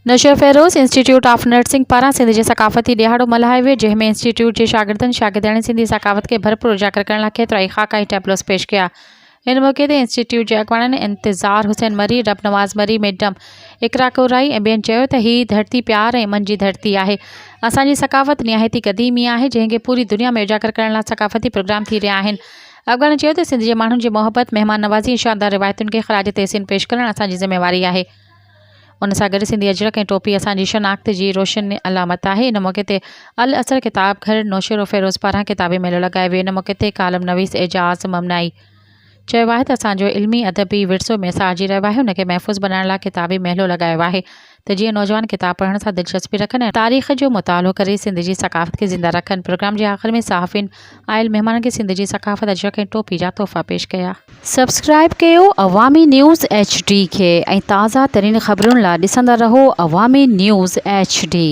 Naushahro Feroze institute of nursing پاران سنڌ جي ثقافتي ڏهاڙو ملهايو ويو، جنهن ۾ انسٽيٽيوٽ جي شاگردن شاگردياڻين سنڌي ثقافت کي ڀرپور اجاگر ڪرڻ لاء ڪيترائي خاڪا ۽ ٽيبلوز پيش ڪيا. ان موقعي تي انسٽيٽيوٽ جي اڳواڻن انتظار حسين مري، رب نواز مري، ميڊم اقرا ڪورائي ۽ ٻين چيو ته هي ڌرتي پيار ۽ امن جي ڌرتي آهي، اسان جي ثقافت نهايت ئي قديمي آهي، جنهن کي پوري دنيا ۾ اجاگر ڪرڻ لاء ثقافتي پروگرام ٿي رهيا آهن. اڳواڻن چيو ته سنڌ جي ماڻهن جي محبت، مهمان نوازي ۽ شاندار روايتن کي خراج تحسين پيش ڪرڻ اسان جي ذميواري آهي. ان سان گڏ سنڌي اجرڪ ۽ ٽوپي اسان جي شناخت جي روشن علامت آهي. ان موقعي تي العصر ڪتاب گهر نوشهروفيروز پاران ڪتابي ميلو لڳايو ويو. ان موقعي تي ڪالم نويس اعجاز ممنائي چيو آهي ته اسان جو علمي ادبي ورثو ميسارجي رهيو آهي ان کي محفوظ بنائڻ لاء ڪتابي ميلو لڳايو آهي ته جيئن نوجوان ڪتاب پڙهڻ سان دلچسپي رکن ۽ تاريخ جو مطالعو ڪري سنڌ جي ثقافت کي زنده رکن. پروگرام جي آخر ۾ صحافين آيل مهمانن کي سنڌ جي ثقافت اجرڪ ۽ ٽوپي جا تحفا پيش ڪيا. سبسڪرائيب ڪيو عوامي نيوز ايڇ ڊي کي ۽ تازه ترين خبرن لا ڏسندا رهو عوامي نيوز ايڇ ڊي.